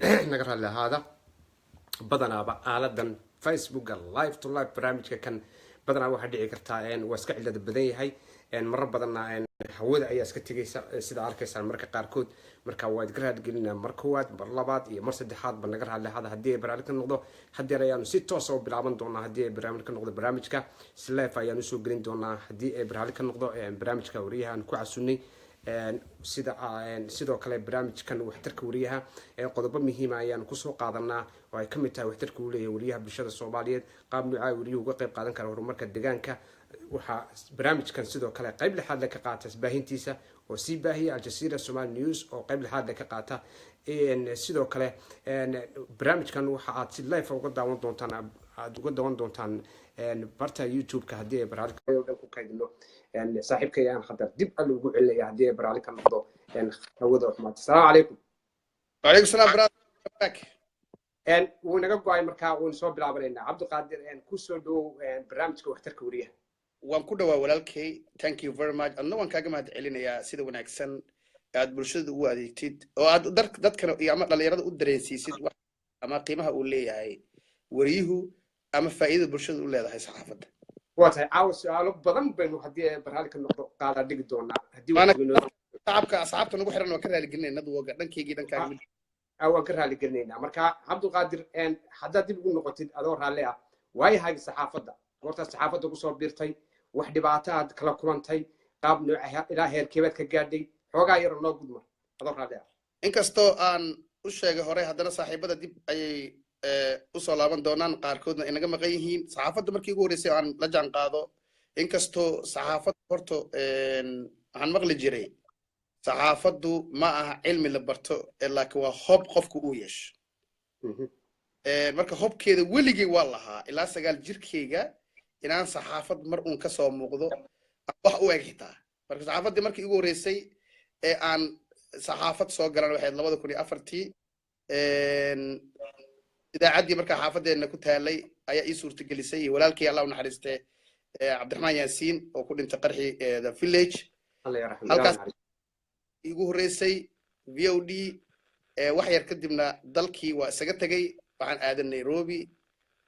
Naga raalli ahaada. Badanaaba aaladan Facebooka live to live barnaamijka kan badanaa waxaa dhici kartaa waa iska cilada badan yahay. Marar badanna hawada ayaa iska tegaysa, sida arkaysaan marka qaarkood. Marka waa idinka raaligelinaa mar koowaad, mar labaad iyo mar saddexaad ba. Naga raalli ahaada. Haddii ay barnaamij ka noqdo, haddeer ayaanu si toosa u bilaaban doonaa. Haddii ay barnaamij ka noqdo barnaamijka, si live ayaanu usoo gelin doonaa. Haddii ay barnaamij ka noqdo barnaamijka, wariyaha aan ku casunay sida sidoo kale barnaamijkan waxtarka wariyaha, qodobo muhiima ayaanu kusoo qaadanaa oo ay kamid tahay waxtarka uu leeyahay wariyaha bulshada Soomaaliyeed, qaab noocaa wariyuhu uga qayb qaadan kara horumarka deegaanka. Waxaa barnaamijkan sidoo kale qayb lixaad le ka qaata baahintiisa oo sii baahiya Aljazeera Somali News oo qayb lixaad le ka qaata. Sidoo kale barnaamijkan waxa aad si live uga daawan doontaan, aad uga daawan doontaan barta YouTube-ka haddii ay barnaamijka dhan ku kaydino. Saaxiibkay aan khadar dib alla ugu celinaya haddii ay barnaamij ka noqdo hawada xumaata. Asalaamu calaykum. وعليكم السلام brother. Wuu naga go-ay, markaa waynu soo bilaabanaynaa. Cabdiqaadir, kusoo dhowow barnaamijka waxtarka wariyaha. Waan ku dhawaa, walaalkay. Thank you very much. Adna waan kaaga mahad celinayaa sida wanaagsan aad bulshada ugu adeegtid oo aad dadkana iyo ama dhalinyarada u dareensiisid ama qiimaha uu leeyahay wariyuhu ama faa'iidada bulshada u leedahay saxaafadda. Waa tahay. Caawa su-aalo badan baynu, haddii ay barnaamij ka noqdo, qaadaa dhigi doonaa haddii Shacabka, asxaabta nagu xiran waan ka raaligelinay nadwoga dhankaygii, dhankaaga. Waan ka raaligelinaynaa. Marka Cabdiqaadir, haddaad dib ugu noqotid adoo raalli ah, waayahaagi saxaafadda, goortaad saxaafadda kusoo biirtay, wax dhibaato aad kala kulantay, qaab nooca ilaa heerkeebaad ka gaadhay, xoogaa yaro noo gudmar adoo raalli ah. Inkastoo aan u sheegay hore, haddana saaxiibada dib ayay usoo laaban doonaan, qaarkoodna inaga maqan yihiin. Saxaafadda markii ugu horreysay aan la jaan qaado, inkastoo saxaafadda horta waxaan maqli jiray, saxaafaddu ma aha cilmi la barto, laakiin waa hob qofku uu yeesho. Marka hobkeeda weligay waa lahaa ilaa 9 jirkeyga inaan saxaafad mar uun kasoo muuqdo wax u eg xitaa. Marka saxaafaddii markii ugu horreysay ee aan saxaafad soo galan waxayd 2004-tii. Idaacaddii markaa xaafaddeena ku taalay ayaa ii suurtagelisay, iyo walaalkii, Allah u naxariiste, Cabdiraxmaan Yaasiin oo ku dhintay qarxii The Village. Halkaas iigu horreysay VOD. Wax yar kadibna dalkii waa isaga tegey, waxaan aaday Nairobi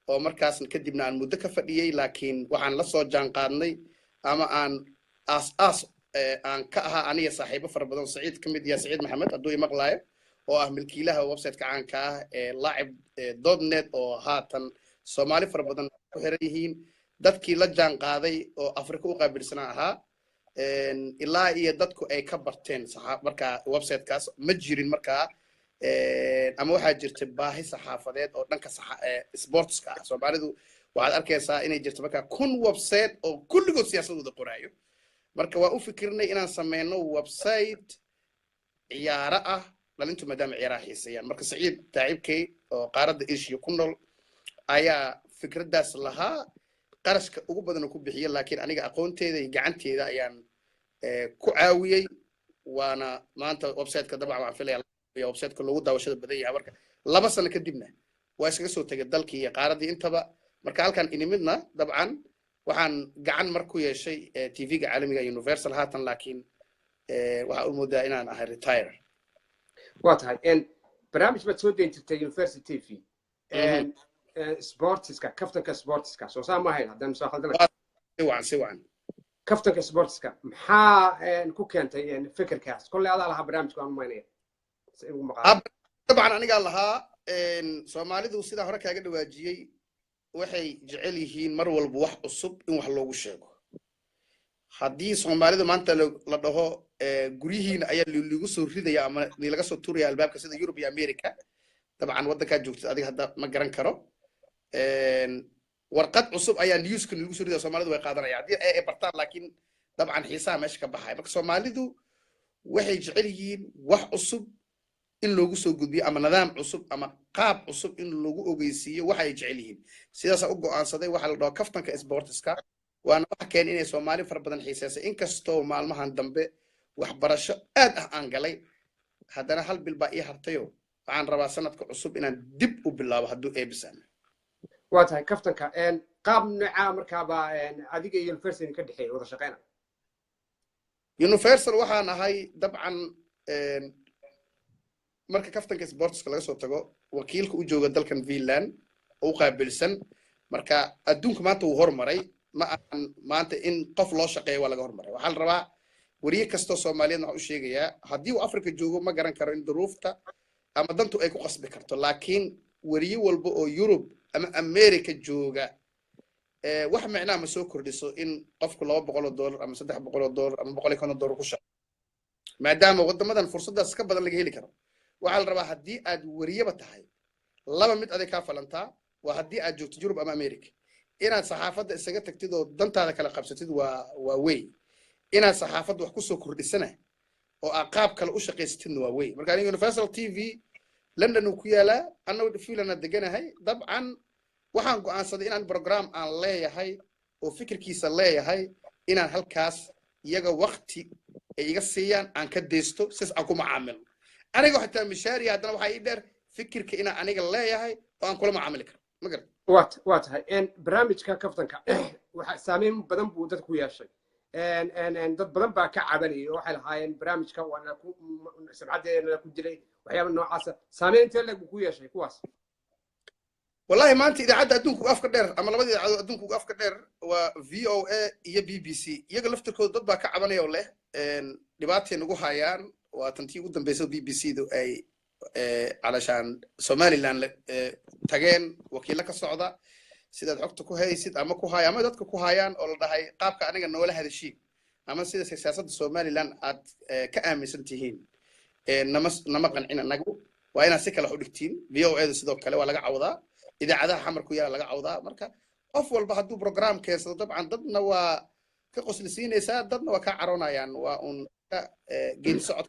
oo markaas kadibna aan muddo ka fadhiyey. Laakiin waxaan la soo jaan qaadnay ama aan aas aas aan ka ahaa aniga saaxiibo fara badan, Saciid ka mid yahay, Saciid Maxamed hadduu imaqlaayo, oo ah milkiilaha website-ka caanka ah ee Laacib.net oo haatan Soomaali fara badan ku xiran yihiin. Dadkii la jaan qaaday oo Afrika u qaabilsanaa ahaa ilaa iyo dadku ay ka barteen. Markaa websitekaas ma jirin markaa, ama waxaa jirtay baahi saxaafadeed oo dhanka sportska ah. Soomaalidu waxaad arkaysaa inay jirto markaa 1000 website oo kulligood siyaasad wada qoraayo. Marka waan u fikirnay inaan sameyno website ciyaaro ah, dhalintu maadaama ciyaaraha xiiseeyaan. Marka Saciid saaxiibkay oo qaaradda Asia ku nool ayaa fikraddaas lahaa, qarashka ugu badan oo ku bixiya, laakiin aniga aqoonteeda iyo gacanteeda ayaan ku caawiyey. Waana maanta websiteka dabcan waan filaya websiteka loogu daawashada badan yahay. Marka 2 sano kadibna waa iskaga soo tegay dalkii iyo qaaraddii intaba. Marka halkan inimidna dabcan waxaan gacan mar ku yeeshay TV-ga caalamiga Universal haatan, laakiin waxaa u moodaa inaan ahay retire. Waa tahay. Barnaamij baad soo dayn jirtay Universal TV, sportiska, kaftanka sportiska, soo saa ma ahayn haddaan soo khaldana? Si wacan, si wacan. Kaftanka sportiska maxaa ku keentay fikirkaas? Kolley adaa lahaa barnaamijka, aan umaynaya. Dabcan anigaa lahaa. Soomaalidu sidaa hore kaaga dhawaajiyey waxay jecel yihiin mar walba wax cusub in wax loogu sheego. Haddii Soomaalida maanta la dhaho guryihiina ayaa liigu soo ridaya ama lilaga soo turaya albaabka, sida Yurub iyo America, dabcan waddankaa joogtid adiga hadda ma garan karo, warqad cusub ayaa newska liigu soo ridaya, Soomaalidu way qaadanaya haddii ay bartaan, laakiin dabcan xiisaha meesha ka baxaya. Marka Soomaalidu waxay jecel yihiin wax cusub in loogu soo gudbiyo ama nidaam cusub ama qaab cusub in lagu ogeysiiyo waxa ay jecel yihiin. Sidaasaa u go'aansaday waxaa la dhaho kaftanka sportiska, waana waxa keenay inay Soomaali fara badan xiiseysay. Inkastoo maalmahan dambe waxbarasho aad ah aan galay, haddana hal bil baa ii hartayo, waxaan rabaa sanadka cusub inaan dib u bilaabo hadduu eebisaan. Waa tahay. Kaftanka qaab noocaa markaaba adiga iyo Universal ka dhexeeya wada shaqeyna? Universal waxaan ahay dabcan Marka kaftanka sportska laga soo tago, wakiilka u jooga dalkan Finland oo u qaabilsan. Marka adduunka maanta wuu hormaray. Ma ahan maanta in qof loo shaqeeyo, waa laga hormaray. Waxaa la rabaa weriye kastoo Soomaaliyeed, waxaan u sheegayaa, haddii uu Africa joogo, ma garan karo in duruufta ama dantu ay ku qasbi karto, laakiin weriye walba oo Yurub ama America jooga, wax micnaha ma soo kordhiso in qofku $200 ama $300 ama $150 ku shaqo, maadaama waddamadan fursaddaas ka badan laga heli karo. Waxaa la rabaa haddii aad weriyeba tahay, laba mid aday kaa falantaa. Waa haddii aad joogto Yurub ama America, inaad saxaafadda isaga tagtid oo dantaada kala qabsatid waa wey. Inaad saxaafadda wax kusoo kordhisana oo aad qaab kale u shaqaysatidna waa wey. Marka aniga Universal TV London uu ku yaalaa, annagu Finland aan deganahay. Dabcan waxaan go'aansaday inaan program aan leeyahay oo fikirkiisa leeyahay inaan halkaas iyaga wakti ay iga siiyaan aan ka deysto, sis aan ku macaamilno. Aniga xitaa mishaariya, haddana waxaa ii dheer fikirka inaan aniga leeyahay oo aan kula macaamili karo, ma garan? Waa tahay. Barnaamijka kaftanka waxa saameyn badan buu dadku ku yeeshay. Dad badan baa ka cabanayay oo waxay lahaayeen barnaamijka waana ku sabcadeena ku dilay, waxyaaba noocaasa. Saameyn intee leeg buu ku yeeshay kuwaas? Wallahi maanta idaacadda adduunka ugu afka dheer, ama labada idaacadood adduunka ugu afka dheer, waa VOA iyo BBC. Iyaga laftirkooda dad baa ka cabanaya oo leh dhibaatay nagu hayaan. Waa tantii ugu dambeysay BBC du ay calashaan Somaliland tageen wakiilo ka socda, sidaad xogta ku haysid ama ku haya ama dadka ku hayaan, oo la dhahay qaabka aniga noola hadashiin ama sida siyaasadda Somaliland aad ka aaminsan tihiin nama qancin anagu, waa inaad si kale wax u dhigtiin. VOA da sidoo kale waa laga cawdaa, idaacadaha Xamar ku yaala laga cawdaa. Marka qof walba hadduu program keensado, dabcan dadna waa ka qoslisiinaysaa, dadna waa ka caroonayaan. Waa un geedi socod.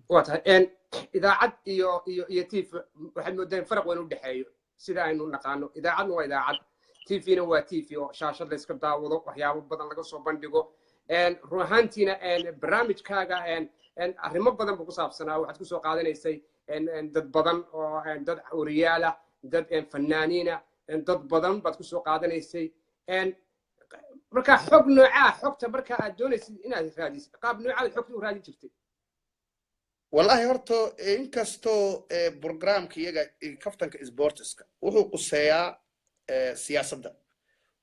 Waa tahay. Idaacad iyo TV waxaad moodaa in faraq weyn u dhexeeyo. Sida aynu naqaano, idaacadna waa idaacad, TV-na waa TV oo shaashad la iska daawado, waxyaabo badan laga soo bandhigo. Run ahaantiina barnaamijkaaga arrimo badan buu ku saabsanaa. Waxaad kusoo qaadanaysay dad badan oo dad wariyaal ah, dad fanaaniina, dad badan baad kusoo qaadanaysay. Marka xog noocaa, xogta marka aad doonaysid inaad raadisid, qaab noocaad xogta u raadin jirtay? Wallahi horta inkastoo programka iyaga kaftanka sportiska wuxuu quseeyaa siyaasadda,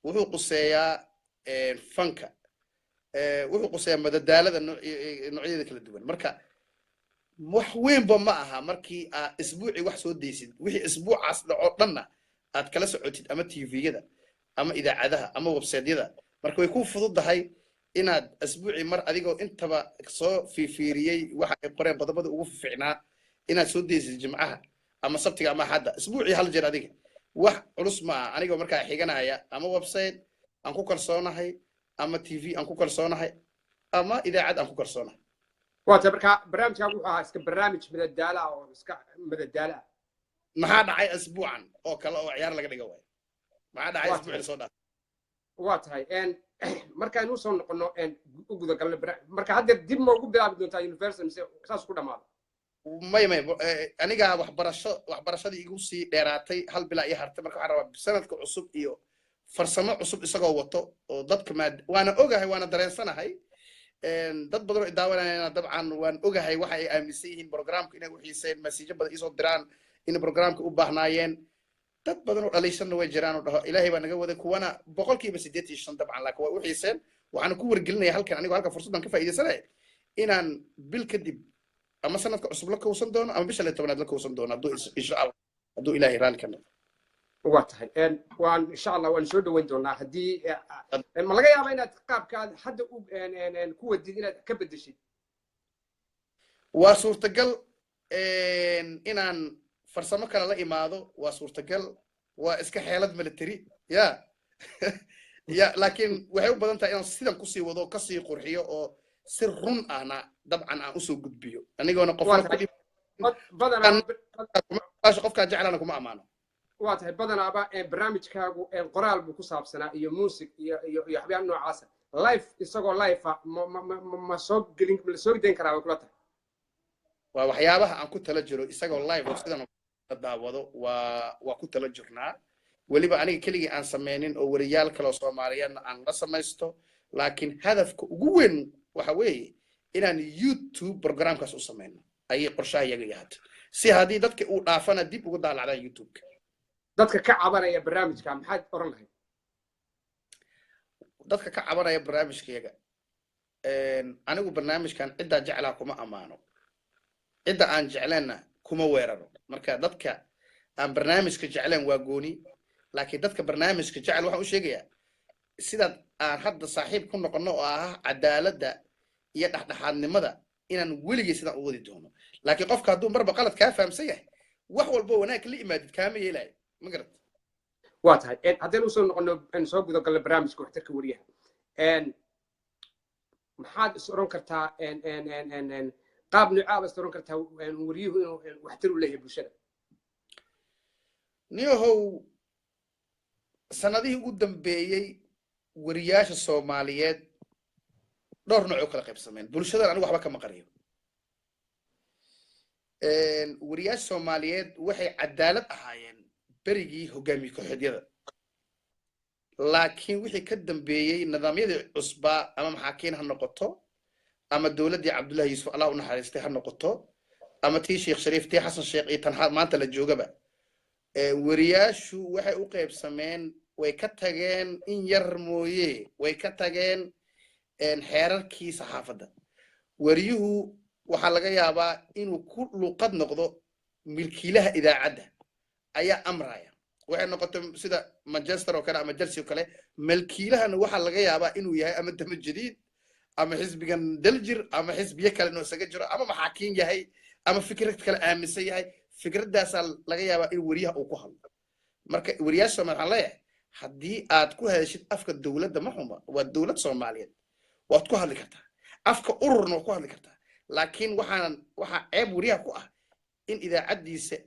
wuxuu quseeyaa fanka, wuxuu quseeyaa madadaalada noocyadeeda kala duwan, marka wax weynba ma aha markii aad isbuucii wax soo deysid, wixii isbuucaas dhaco dhanna aad kala socotid ama TV-yada ama idaacadaha ama website-yada. Marka way ku fududahay inaad asbuucii mar, adigoo intaba soo fiifiiriyey waxa ay qoreen, qodobada ugu fiicnaa, inaad soo deysid Jimcaha ama Sabtiga ama Axadda, isbuucii hal jeer. Adiga wax culus ma aha, anigoo markaa xiganaya ama website aan ku kalsoonahay ama TV aan ku kalsoonahay ama idaacad aan ku kalsoonahay. Waa tahay. Marka barnaamijkaagu wuxuu ahaa iska barnaamij madadaalo ah oo iska madadaalo ah. Maxaa dhacay asbuucan oo kale oo ciyaar laga dhiga waay. Maxaa dhacay asbuucii lasoo dhaafay. Waa tahay. Markaaynu usoo noqono, u gudagalno, marka haddeer dib ma ugu bilaabi doontaa Universal mise saas ku dhamaado? May, aniga waxbarasho, waxbarashadii igu sii dheeraatay, hal bilaa ii hartay. Marka waxaan rabaa sanadka cusub iyo farsamo cusub isagoo wato oo dadka maad waana ogahay, waana dareensanahay dad badan oo idaawanayana. Dabcan waan ogahay waxa ay aaminsan yihiin programka inay u xiiseen, masiijo badan iisoo diraan inay programka u baahnaayeen. Dad badan oo dhaliishanna way jiraan oo dhaho Ilaahay baa naga waday, kuwana 85% dabcan, laakiin way u xiiseen. Waxaana ku wargelinaya halkan, anigoo halkan fursaddan ka faa'iidaysanaya, inaan bil kadib ama sanadka cusub la kowsan doono ama bisha 10aad la kowsan doono, hadduu insha Allah, hadduu Ilaahay raalli ka noqdo. Waa tahay. Waan insha Allah waan soo dhaweyn doonaa. Haddii ma laga yaaba inaad qaabkaad hadda u ku wadid inaad ka bedeshid? Waa suurtagal inaan farsamo kale la imaado, waa suurtagal. Waa iska xeelad military ya, laakiin waxay u badan tahay inaan sidan kusii wado, kasii qurxiyo oo si run ahna dabcan aan usoo gudbiyo, anigoona qofna qofkaa jeclana kuma amaano. Waa tahay. Badanaaba barnaamijkaagu qoraal buu ku saabsanaa iyo music iyo waxyaaba noocaasa. Live, isagoo live ah, ma soo gelin, ma la soo dayn karaa way kula tahay? Waa waxyaabaha aan ku tala jiro, isagoo live oo sidan la daawado waa ku tala jirnaa. Weliba aniga keligii aan sameynin oo weriyaal kale oo Soomaaliyeedna aan la samaysto, laakiin hadafka ugu weyn waxa weeye inaan YouTube programkaas u sameyno. Ayay qorshaha iyaga yahaata, si haddii dadka uu dhaafana dib uga daalacdaan YouTube-ka. Dadka ka cabanaya barnaamijka maxaad oran lahayd? Dadka ka cabanaya barnaamijkayaga, anigu barnaamijkan ciddaa jeclaa kuma ammaano, cidda aan jecleenna kuma weeraro. Marka dadka aan barnaamijka jecleen waa gooni, laakiin dadka barnaamijka jecel waxaan u sheegayaa, sidaad aan hadda saaxiib ku noqono oo ah cadaaladda iyo dhexdhexaadnimada, inaan weligay sidaan u wadi doono. Laakiin qofka hadduu marba qalad kaa fahamsan yahay, wax walbo wanaag la imaadid kaama yeelayo, ma garat? Waa tahay. Haddaynu usoo noqono, soo guda galno barnaamijka waxtarka weriyaha, maxaad is oran kartaa, qaab noocaa is oran kartaa weriyuhu inuu waxtar u leeyahay bulshada? Niyahow, sanadihii ugu dambeeyey weriyaasha Soomaaliyeed dhowr nooc u kala qaybsameen bulshadan. Anigu waxba kama qariyo, weriyaasha Soomaaliyeed waxay cadaalad ahaayeen berigii hogaamiye kooxeedyada, laakiin wixii ka dambeeyey nidaamyadii cusbaa, ama maxaakiin ha noqoto, ama dowladdii Cabdullahi Yuusuf, Allah u naxariistay, ha noqoto, ama tii Sheekh Shariif, tii Xasan Sheekh iyo tan maanta la joogaba, weriyaashu waxay u qaybsameen, way ka tageen, in yar mooye, way ka tageen xeerarkii saxaafadda. Weriyuhu waxaa laga yaabaa inuu ku luuqad noqdo milkiilaha idaacadda ayaa amraya. Waxay noqotay sida Manchester oo kale ama Chelsea oo kale, milkiilahana waxaa laga yaabaa inuu yahay ama Dama Jadiid ama xisbigan Daljir ama xisbiyo kale inuu isaga jiro, ama maxaakiin yahay, ama fikrad kale aaminsan yahay. Fikraddaasaa laga yaabaa in weriyaha uu ku hadlo. Marka weriyaasha Soomaaliya waxaan leeyahay, haddii aad ku hadashid afka dowladda, ma xuma, waa dowlad Soomaaliyeed, waad ku hadli kartaa. Afka ururna waad ku hadli kartaa, laakiin waxaanan waxaa ceeb weriyaha ku ah in idaacaddiisa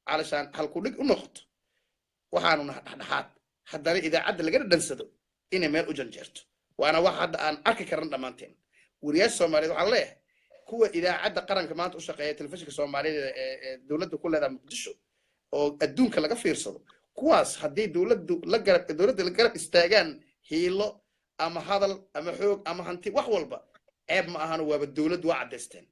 calashaan halkudhig u noqoto waxaanu naha dhexdhexaad, haddana idaacadda laga dhadhansado inay meel u janjeerto. Waana wax hadda aan arki karan dhammaanteen. Weriyaasha Soomaaliyeed waxaan leeyahay, kuwa idaacadda qaranka maanta u shaqeeya, telefishinka Soomaaliyeed ee dowladda ku leedaha Muqdisho oo adduunka laga fiirsado, kuwaas haddii dowladdu la garab, dowladda la garab istaagaan hiilo ama hadal ama xoog ama hanti, wax walba, ceeb ma ahano, waaba dowladdu waa caddaysteen.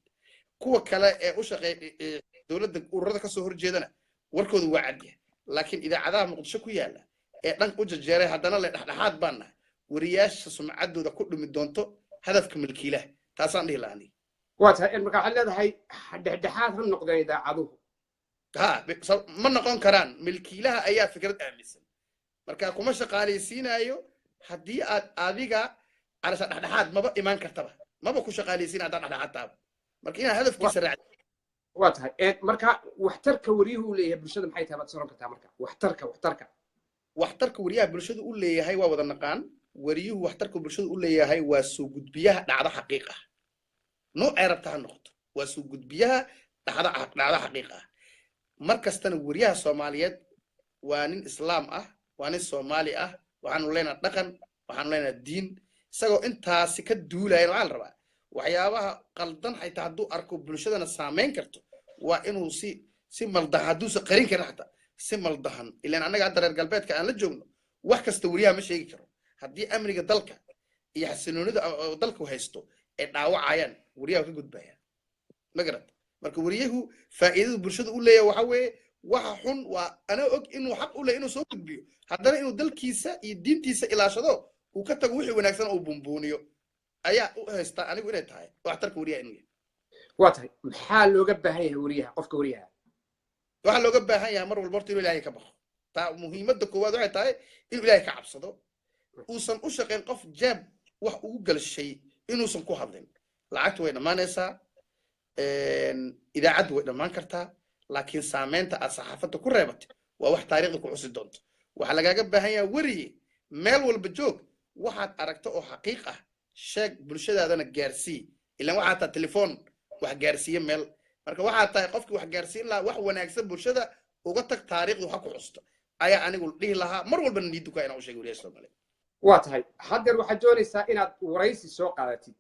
Kuwa kale ee u shaqeeya dowladda, ururada kasoo horjeedana, warkoodu waa cadya. Laakiin idaacadaha Muqdisho ku yaala ee dhanka u jajeeray, haddana le dhexdhexaad baan nahay, wariyaasha sumcaddooda ku dhumi doonto hadafka milkiilaha, taasaan dhihi lahaa aniga. Waa tahay. Marka waxaad leedahay dhexdhexaad ha noqdeen idaacaduhu? Ha, ma noqon karaan. Milkiilaha ayaa fikrad aaminsan, marka kuma shaqaalaysiinayo haddii aad adiga calasha dhexdhexaad maba imaan kartaba, maba ku shaqaalaysiina haddaan dhexdhexaad taaba. Marka inaad hadafkiisa raacdo. Waa tahay. Marka waxtarka wariyuhu u leeyahay bulshada maxay tahay baad soron kartaa? Marka waxtarka? Waxtarka wariyaha bulshada u leeyahay waa wada naqaan. Wariyuhu waxtarka bulshada u leeyahay waa soo gudbiyaha dhacdo xaqiiq ah, noocay rabta ha noqoto, waa soo gudbiyaha dhacdo xaqiiq ah. Mar kastana wariyaha Soomaaliyeed waa nin Islaam ah, waa nin Soomaali ah, waxaanu leenaha dhaqan, waxaanu leenaha diin. Isagoo intaasi ka duulayan, waxaa la rabaa waxyaabaha qaldan xataa hadduu arko bulshadana saameyn karto, waa inuu si maldahan, hadduusa qarin karin xataa si maldahan. Ilaan annaga hadda reer galbeedka aan la joogno, wax kasta wariyaha ma sheegi karo. Haddii amniga dalka iyo xasiloonida dalku haysto ay dhaawacayaan, wariyaha ka gudbaya, ma garad? Marka wariyahu faa'iidadu bulshada u leeyahay waxa weeye, waxa xun waa anaa og inuu xaq u leeyahay inuu soo gudbiyo, haddana inuu dalkiisa iyo diintiisa ilaashado, uu ka tago wixii wanaagsan uu buunbuuniyo, ayaa u haystaa anigu inay tahay waxtarka wariyaha inuu yahay. Waa tahay. Maxaa looga baahan yahay wariyaha, qofka wariyaha? Waxaa looga baahan yahay mar walba horta inuu Ilaahay ka baqo. Taa muhiimadda koowaad waxay tahay inuu Ilaahay ka cabsado, uusan u shaqayn qof jeeb wax ugu galshay, inuusan ku hadlin. Lacagtu way dhammaanaysaa, idaacaddu way dhammaan kartaa, laakiin saameynta aad saxaafadda ku reebatay waa wax taariikhda ku xusi doonto. Waxaa lagaaga baahan yahay, weriye meel walba joog, waxaad aragto oo xaqiiq ah sheeg, bulshadaadana gaarsii. Ilaan waxaa tahay telefoon wax gaarsiiye meel. Marka waxaa tahay qofkii wax gaarsiin lahaa, wax wanaagsan bulshada uga tag, taariikhdu ha ku xusto, ayaa anigu dhihi lahaa. Mar walbana niiduka inaan u sheegay wariyaasha Soomaaliyeed. Waa tahay. Haddeer waxaad doonaysaa inaad waraysi soo qaadatid,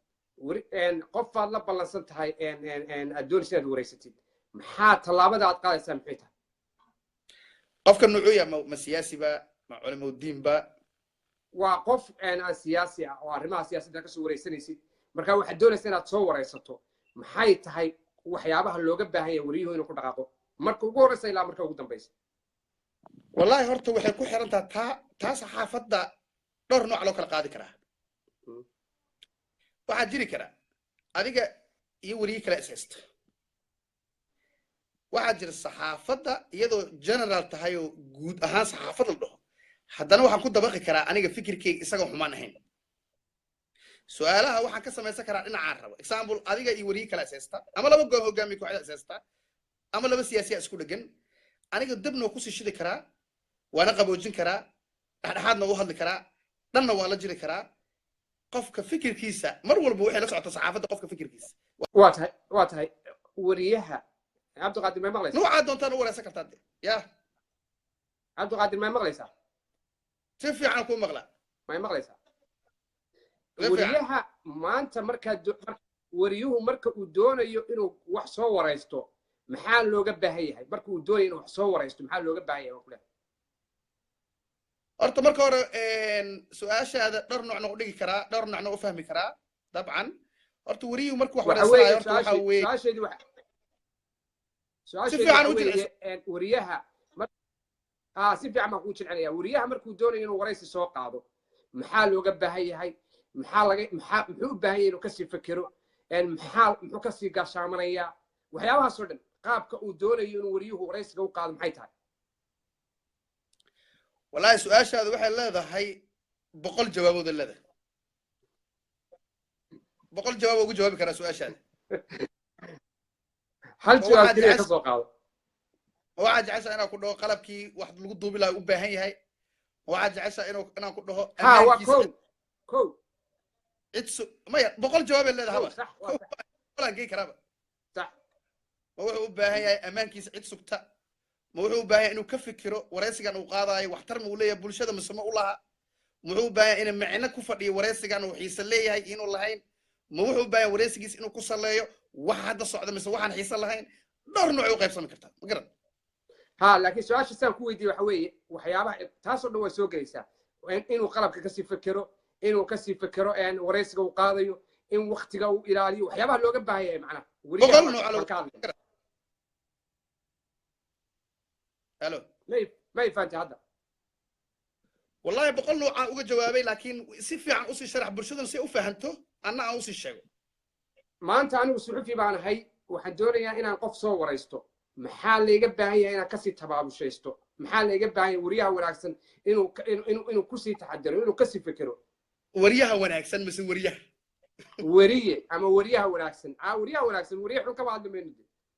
qofaad la ballansan tahay, aad doonaysa inaad waraysatid. Maxaa tallaabada aad qaadaysaa, maxay tahay? Qofka nuucuya ma siyaasiba, ma culimaudiinba? Waa qof aan siyaasi ah oo arrimaha siyaasadda kasoo waraysanaysid. Marka waxaad doonaysaa inaad soo waraysato, maxay tahay Waxyaabaha looga baahan yahay wariyuhu inuu ku dhaqaaqo marka ugu horreysa ilaa marka ugu dambaysa. Wallahi horta waxay ku xiran tahay taa saxaafadda dhowr nooc loo kala qaadi karaa. Waxaa jiri kara adiga iyo weriye kale is haysta. Waxaa jira saxaafadda iyadoo general tahay oo guud ahaan saxaafad la dhaho, haddana waxaan ku dabaqi karaa aniga fikirkeyga isagoo xumaan ahayn. Su-aalaha waxaan ka samaysan karaa dhinacaan rabo. Example, adiga iyo weriye kale is haysta, ama laba goon hogaamiye kooxda is haysta, ama laba siyaasiya isku dhegan, aniga dabna waa kusii shidi karaa, waana qaboojin karaa, dhexdhexaadna u hadli karaa, dhanna waa la jiri karaa. Qofka fikirkiisa mar walba waxay la socotaa saxaafadda qofka fikirkiisa. Waa tahay. Wariyaha Cabdiqaadir, may maqlaysaa? Nuucaa doontaan u wareysan kartaa de ya. Cabdiqaadir, may maqlaysaa? Si fiican kuu maqlaa. May maqlaysaa? Si fiican. Wariyaha maanta markaa wariyuhu marka uu doonayo inuu wax soo waraysto, maxaa looga baahan yahay? Marka uu doonayo inuu wax soo waraysto, maxaa looga baahan yahay? Waan ku leeyahay. Horta marka hore su-aashaada dhowr noocna u dhigi karaa, dhowr noocna u fahmi karaa. Dabcan horta wariyuhu markuu wax Waxa weeye wareysanayo horta waxa weeye su-aasheedii Si fiican waxa u jilciso. weeye, wariyaha si fiican baan kuu jilcinaya. Wariyaha markuu doonayo inuu waraysi soo qaado, maxaa looga baahan yahay? Maxaa laga maxaa muxuu u baahan yahay inuu kasii fekero? Muxuu kasii gaashaamanayaa? Waxyaabahaas oo dhan, qaabka uu doonayo inuu wariyuhu waraysiga u qaado maxay tahay? Wallahi su-aashaada waxay leedahay 100 jawaabood leedahay. 100 jawaab ugu jawaabi karaa su-aashaada. Hal Ma jawaab waxaad keliya ka jecesha soo qaado. Ma waxaad jeceshaa inaan ku dhaho qalabkii wax lagu duubi lahaa u baahan yahay? Ma waxaad jeceshaa inaan ku dhaho Ha, waa ammaankiisa? Kow. Cid su maya, 100 jawaabay leedahay. Kow. Haba. Sax, waa sax. Boqolaan gey karaaba. Sax. Ma wuxuu u baahan yahay ammaankiisa cid sugta? Ma wuxuu u baahan yahay inuu ka fikiro waraysigan uu qaadaayo waxtar ma uu leeyahay bulshada mise ma u laha? Muxuu u baahan yahay inuu micno ku fadhiyo waraysigan uu xiise leeyahay inuu lahayn? Ma wuxuu u baahan yahay waraysigiisa inuu ku saleeyo wax hadda socda mise waxaan xiise lahayn? Dhowr nooc u qaybsami kartaa, ma garan? Ha, laakiin su-aasha saan ku weydiiyey waxa weeye, waxyaabaha taasoo dhan waa soo gelaysaa: inuu qalabka kasii fekero, inuu kasii fekero waraysiga uu qaadayo, in waktiga uu ilaaliyo, waxyaabaha looga baahan yahay macnaha weriyaha 100 baan nooc baan ka hadlaya. Halo. May fahantay hadda? Wallahi 100 noocaan uga jawaabay, laakiin si fiican usii sharax bulshadan si u fahanto, anna aan usii sheego. Maanta anigu suxufi baan ahay, waxaan doonayaa inaan qof soo waraysto. Maxaa layga baahan yahay inaan kasii tabaabushaysto? Maxaa layga baahan yahay weriyaha wanaagsan inuu kusii taxadaro, inuu kasii fekero? Wariyaha wanaagsan mise wariyaha? Weriye ama weriyaha wanaagsan, weriyaha wanaagsan. Weriye xun kama hadli mayno.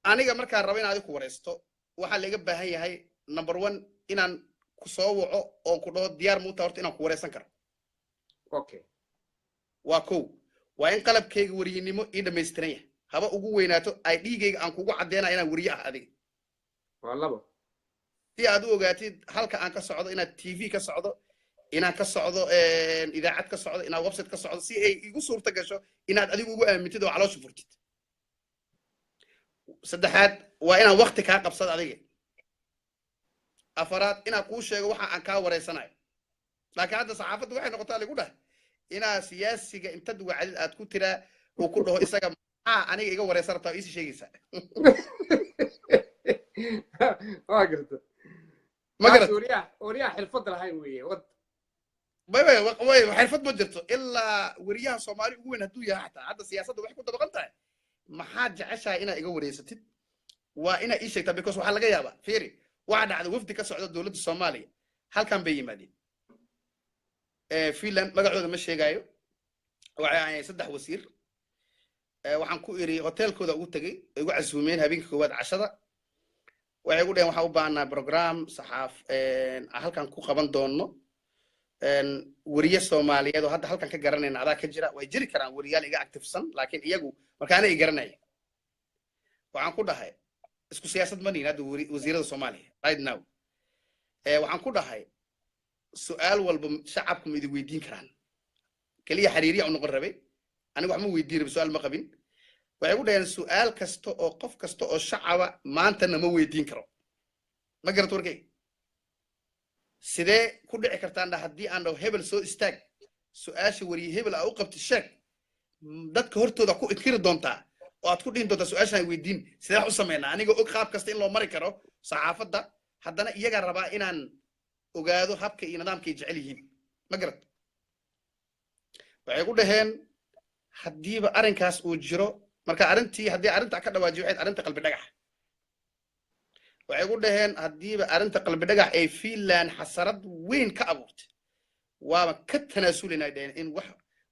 Aniga markaan rabo inaad ku waraysto, waxaa laiga baahan yahay number one inaan ku soo waco oon ku dhaho diyaar muuta horta inaan ku waraysan karo. Waa kow. Waa in qalabkayga wariyinimo ii dhammaystiran yahay, haba ugu weynaato ay dhiigayga aan kugu caddeynaya inaan weriye ah adiga. Waa labo. Si aad u ogaatid halka aan ka socdo, inaad TV ka socdo, inaan ka socdo idaacad ka socdo, inaad website ka socdo, si ay igu suurta gasho inaad adigu ugu aamintid oo caloosha furtid. Saddexaad waa inaan wakti kaa qabsado adiga. Afaraad, inaan kuu sheego waxa aan kaa wareysanayo. Laakiin hadda saxaafaddu waxay noqotaa lagu dhahay inaa siyaasiga intad wacdid aad ku tiraa uu ku dhaho isaga maxaa aniga iga wareysan rabtaa, iisi sheegaysaa. Waa garta. Ma garat? Weriyaha xirfadda lahayn weeye wad. May, xirfad ma jirto ilaa weriyaha Soomaali ugu weyn hadduu yahay. Xataa hadda siyaasadda waxay ku dabaqan tahay maxaad jeceshahay inaad iga wareysatid, waa inaad ii sheegtaa, because waxaa laga yaabaa, fiiri, waxaa dhacda wafdi ka socda dowladda Soomaaliya halkan bay yimaadeen, Finland. Magacooda ma sheegaayo. Waxay ahaayeen saddex wasiir. Waxaan ku iri hotelkooda ugu tegey, ay igu casuumeen habeenka koowaad cashada. Waxay ugu dhaheen waxaan u baahnaa program saxaaf halkan ku qaban doono, weriye Soomaaliyeed oo hadda halkan ka garanayna adaa ka jira. Way jiri karaan weriyaal iga activesan, laakiin iyagu markaana i garanaya. Waxaan ku dhahay isku siyaasad ma nihin hadda wasiirada Soomaaliya right now. Waxaan ku dhahay su-aal walba shacabku ma idin weydiin karaan? Keliya xiriiriya u noqon rabay, aniga wax ma weydiin rabay, su-aal ma qabin. Waxay ku dhaheen su-aal kasta oo qof kasta oo shacaba maantana ma weydiin karo. Ma garat warkay? Sidee ku dhici kartaan dha haddii aan dhaho hebel soo istaag, su-aasha weriye hebel aa u qabti sheeg, dadka hortooda ku inkiri doontaa? Oo aad ku dhihin doontaa su-aashaan weydiin, sidee wax u sameynaa? Anigoo og qaab kasta in loo mari karo saxaafadda, haddana iyagaa rabaa inaan ogaado habka iyo nidaamka ay jecel yihiin, ma garad? Waxay ku dhaheen haddiiba arrinkaas uu jiro, marka arrintii haddii arrintaa ka dhawaajiyo, waxayd arrinta Qalbi Dhagax. Waxay ku dhaheen haddiiba arrinta Qalbi Dhagax ay Finland xasarad weyn ka abuurtay, waaba ka tanaasulinay dhaheen in wax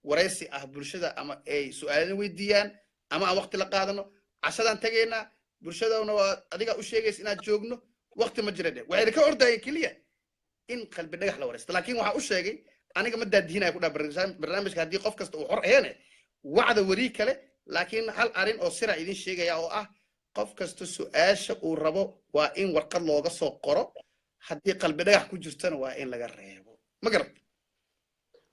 waraysi ah bulshada ama ay su-aalana weydiiyaan ama aan waqti la qaadano. Cashadaan tegaynaa, bulshadana waa adigaa u sheegaysa inaad joogno, waqti ma jira dheh. Waxayna ka ordayeen keliya in Qalbi Dhagax la waraysto, laakiin waxaa u sheegay aniga ma daadihinaya ku dhaha barnaamijka haddii qof kasta uu xor aheene wacda weri kale. Laakiin hal arrin oo sira idin sheegaya oo ah, qof kasta su-aasha uu rabo waa in warqad looga soo qoro, haddii Qalbi Dhagax ku jirtana waa in laga reebo, ma garad?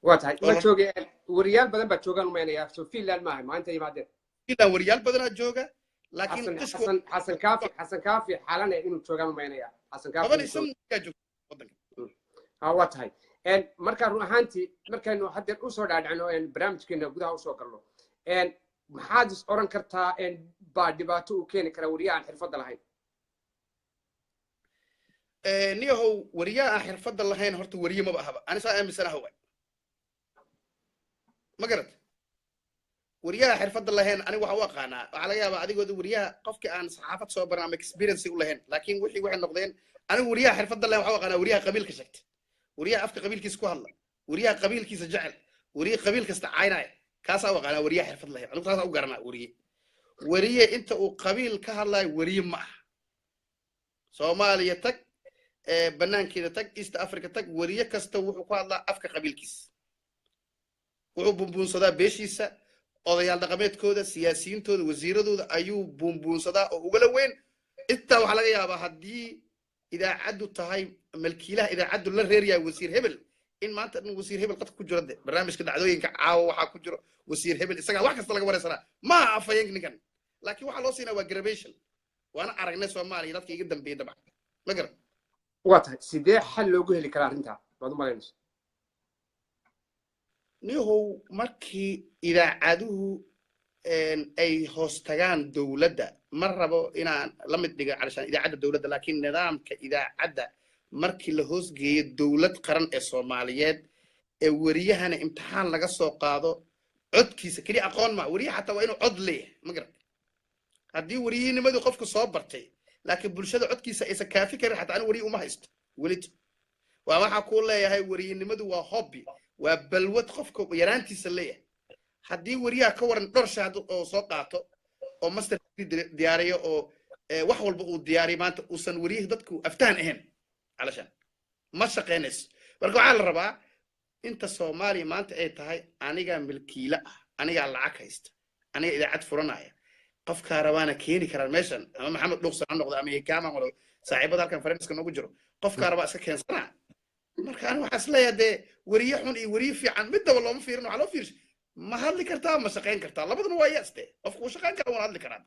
Waa tahay. Ma jooge wariyaal badan baa joogaan umaynaya, so Finland maaha maalinta yimaadeen? Finland wariyaal badanaa jooga, laakiin Xasan, Xasan Kaafi, Xasan Kaafi Xalane inuu joogaan umaynaya, Xasan Kaafi. 15 yaa joogta waddanka. Ha, waa tahay. Marka run ahaantii markaynu haddeer usoo dhaadhacno barnaamijkeena gudaha usoo galno, maxaad is oran kartaa baa dhibaato uu keeni karaa wariyaha aan xirfadda lahayn? Niyahow, wariyaha aan xirfadda lahayn horta wariye maba ahaba, ani saa aaminsanaha waay, ma garad? Wariyaha xirfadda lahayn aniga waxaan u aqaanaa, waxaa laga yaabaa adigooda wariyaha qofkii aan saxaafad soo baran ama experience u lahayn, laakiin wixii waxay noqdeen, anigu wariyaha xirfadda lahayn waxaan u aqaanaa wariyaha qabiilka sheegta, wariyaha afka qabiilkiisa ku hadla, wariyaha qabiilkiisa jecel, wariye qabiil kasta caynaya, kaasaa u aqaanaa wariyaha xirfad lahayn. Anigu taasaa u garanaa wariye. Wariye inta uu qabiil ka hadlayo wariye ma aha. Soomaaliya tag, banaankeeda tag, East Africa tag, wariye kasta wuxuu ku hadlaa afka qabiilkiisa, wuxuu buunbuunsadaa beeshiisa, odayaal dhaqameedkooda, siyaasiyiintooda, wasiiradooda ayuu buunbuunsadaa oo ugala weyn. Intaa waxaa laga yaabaa haddii idaacaddu tahay malkiilaha idaacaddu la reeryahay wasiir hebel, in maanta dhan wasiir hebel qadka ku jiro de barnaamijka dhacdooyinka caawa waxaa ku jiro wasiir hebel, isagaa wax kasta laga wareysanaa. Maaha afhayeenka ninkan, laakiin waxaa loo siinaa waa gravation. Waana aragnay Soomaaliya dadka iga dambeeyey dabcan, ma garan? Waa tahay. Sidee xal loogu heli karaa arrintaa baad u malaynaysa? Nihow, markii idaacaduhu ay hoos tagaan dowladda, ma rabo inaan la mid dhigo calashaan idaacadda dowladda, laakiin nidaamka idaacadda markii la hoosgeeyo dowlad qaran ee Soomaaliyeed ee weriyahana imtixaan laga soo qaado, codkiisa keliya aqoon ma, weriyaha xataa waa inuu cod leeyahay, ma garan? Haddii weriyinimadii qofka soo bartay laakiin bulshada codkiisa aysan kaafi karin, xataa anigu weriye uma haysto welito. Waa waxaa kuu leeyahay weriyinimadu waa hobby, waa balwad qofka yaraantiisa leeyahay. Haddii weriyaha ka waran dhowr shahaado oo soo qaato oo master diyaariyo oo wax walba uu diyaariyo, maanta uusan weriyihii dadku aftahan ahayn, calashaan ma shaqaynayso. Marka waxaa la rabaa inta Soomaaliya maanta ay tahay anigaa milkiile ah, anigaa lacag haysta, aniga idaacad furanaya, qofkaa rabaana keeni karaan meeshan, ama Maxamed Dhuuqsan ha noqdo ama hikaama noqdo, saaxiibada halkan faranska noogu jiro, qofkaa rabaa iska keensanaa. Marka aniga waxaa isleeyahay dee weriye xun iyo weriye fiican midaba looma fiirin, waxaa loo fiirshay ma hadli kartaa, ma shaqayn kartaa. Labaduna waa yes de, qofku wuu shaqayn karaa, wuuna hadli karaa.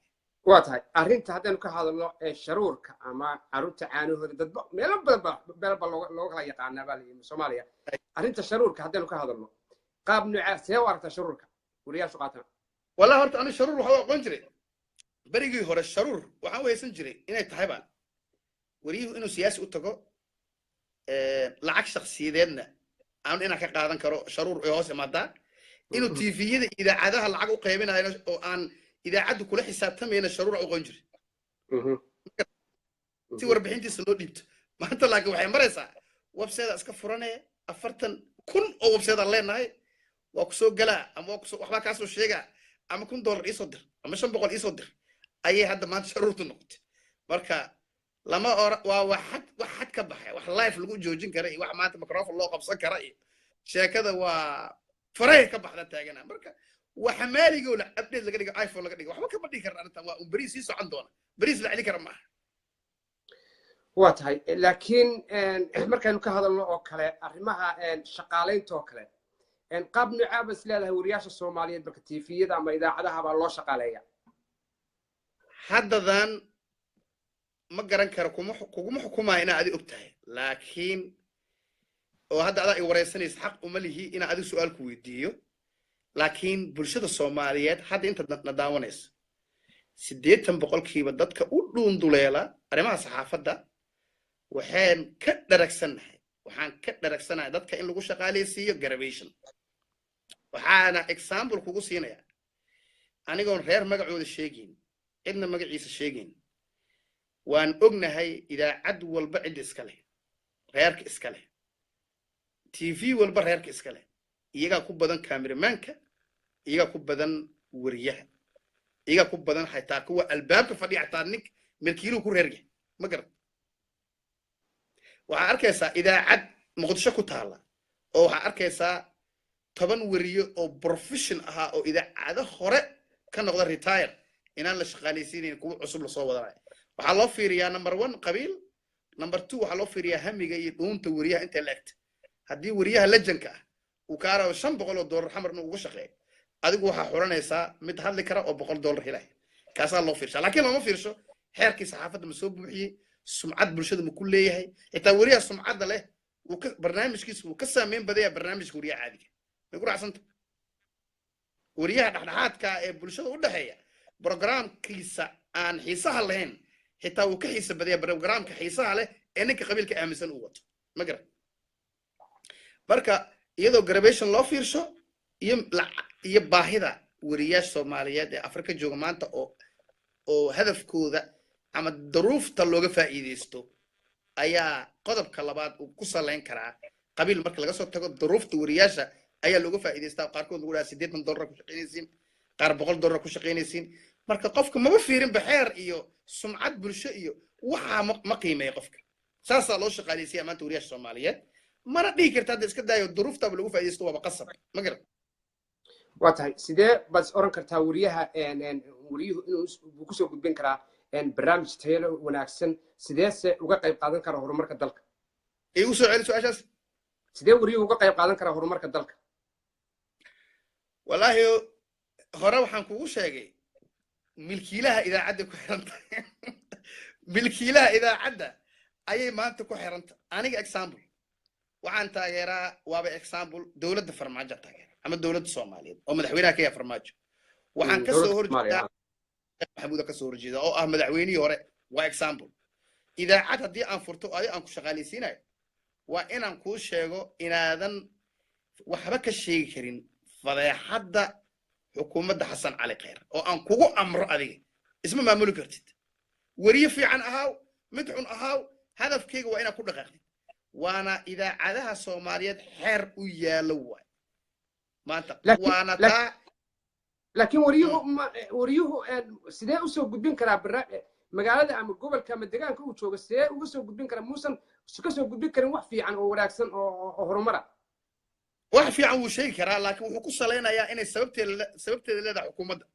Waa tahay. Arrinta haddaynu ka hadalno ee sharuurka ama carruurta caanahooda, dadba meelo badan ba meelo ba looga kala yaqaanaa baa layidhi Soomaaliya. Arrinta sharuurka haddaynu ka hadalno, qaab noocaa see u aragtaa sharuurka wariyaashu qaataan? Wallahi horta ani sharuur waxaa u aqoon jiray berigii hore, sharuur waxaan u haysan jiray inay tahayba wariyuhu inuu siyaasi u tago, lacag shakhsiyadeedna aan inaan ka qaadan karo sharuur ay hoos imaadaa, inuu TV-yada idaacadaha lacag u qaybinayo oo aan idaacaddu kula xisaabtamayna sharuur u aqoon jiray si warbixintiisa loo dhiibto. Maanta laakiin waxay maraysaa website iska furanee, 40,000 oo website aan leenahay, waa kusoo galaa ama waa kusoo waxbaa kaasoo sheegaa, ama $1,000 iisoo dir ama 500 iisoo dir ayay hadda maanta sharuurtu noqotay. Marka lama ora waa wax xad, wax xad ka baxay, wax live lagu joojin kara iyo wax maanta microphone loo qabsan kara iyo sheekada waa farahay ka baxda taagana. Marka waxa maaligoo la update laga dhigo, iPhone laga dhigo, waxba kama dhigi karna arrintan. Waa un beriis sii socon doona, beriis la celi kara maaha. Waa tahay. Laakiin markaynu ka hadalno oo kale arrimaha shaqaalaynta oo kale, qaab noocaa ba is leedahay wariyaasha Soomaaliyeed marka TV-yada ama idaacadaha baa loo shaqaaleeya? Haddadan ma garan karo, kuma kuguma xukumaya inaa adi og tahay, laakiin oo hadda adaa i wareysanaysa, xaq uma lihi inaa adig su-aal ku weydiiyo, laakiin bulshada Soomaaliyeed hadda inta na daawanayso 80% dadka u dhuunduleela arrimaha saxaafadda waxaan ka dharagsannahay, waxaan ka dharagsanahay dadka in lagu shaqaaleysiiyo gravation. Waxaana example kugu siinaya, anigoon reer magacooda sheegayn, cidna magaciisa sheegayn, waan ognahay idaacad walba cid iska leh, reerka iska leh, TV walba reerka iska leh. Iyagaa ku badan cameramanka, iyagaa ku badan weriyaha, iyagaa ku badan xataa kuwa albaabka fadhiya, xataa nink milkiiluhu ku reeryahay, ma garat? Waxaa arkaysaa idaacad Muqdisho ku taalla oo waxaa arkaysaa 10 weriye oo profession ahaa oo idaacado hore ka noqda retire inaan la shaqaalaysiinayn, kuwa cusub lasoo wadanayo. Waxaa loo fiiriyaa, number one, qabiil; number two, waxaa loo fiiriyaa hamiga iyo dhuunta weriyaha intay la egta. Haddii weriyaha lejanka ah uu kaa rabo $500 Xamar inuu ugu shaqeeyo, adigu waxaa xulanaysaa mid hadli kara oo $100 helaya. Kaasaa loo fiirshaa, laakiin looma fiirsho xeerkii saxaafadda ma soo buuxiyey, sumcad bulshada ma ku leeyahay. Xitaa weriyaha sumcadda leh wuu ka barnaamijkiisa wuu ka saameyn badaya barnaamijka weriyaha caadiga. May ku raacsanta? Weriyaha dhexdhexaadka ee bulshada u dhexeeya programkiisa aan xiisaha lahayn xitaa wuu ka xiisa badaya programka xiisaha leh ee ninka qabiilka aaminsan uu wato, ma garan? Marka iyadoo gravation loo fiirsho iyo baahida weriyaasha Soomaaliyeed ee Afrika jooga maanta oo hadafkooda ama daruufta looga faa'iideysto ayaa qodobka labaad uu ku salayn karaa. Qabiil marka laga soo tago, duruufta weriyaasha ayaa looga faa'iidaystaa. Qaarkood lagu dhaha $80 ku shaqaynaysiin, qaar $100 ku shaqaynaysiin. Marka qofka maba fiirinba xeer iyo sumcad bulsho iyo waxaa ma qiimeeya qofka. Saasaa loo shaqaaleysiya maanta weriyaasha Soomaaliyeed. Mana dhihi karta hadda iska daayo, duruuftaaba lagu faa'iidaysto, waaba qasab, ma garan? Waa tahay. Sidee baad is oran kartaa weriyaha, weriyuhu inuu buu kusoo gudbin karaa barnaamij tayo wanaagsan, sideese uga qayb qaadan karaa horumarka dalka? Igu soo celi su-aashaas. Sidee weriyuhu uga qayb qaadan karaa horumarka dalka? Wallaahi hore waxaan kugu sheegay, milkiilaha idaacadda ku xiranta, milkiilaha idaacadda ayay maanta ku xiranta. Aniga example waxaan taageeraa, waaba example, dowladda Farmaajo taageera ama dowladda Soomaaliyeed oo madaxweynaha ka yahay Farmaajo. Waxaan kasoo horjeedaa Maxamuuda, kasoo horjeeda oo ah madaxweynihii hore. Waa example. Idaacad haddii aan furto, adi aan ku shaqaalaysiinayo, waa inaan kuu sheego inaadan waxba ka sheegi karin fadeexadda xukuumadda Xasan Cali Khayr, oo aan kugu amro adiga isma maamuli kartid. Weriye fiican ahaaw, mid xun ahaaw, hadafkayga waa inaad ku dhaqaaqdid. Waana idaacadaha Soomaaliyeed xeer u yaallo waay maanta, waana taa. Laakiin wariyuhu, wariyuhu sidee usoo gudbin karaa magaalada ama gobolka ama deegaanka uu joogo? Sidee uga soo gudbin karaa? Muusan ka soo gudbin karin wax fiican oo wanaagsan oo horumara? Wax fiican wuu sheegi karaa, laakiin wuxuu ku salaynayaa inay sababteeda leedahay xukuumadda.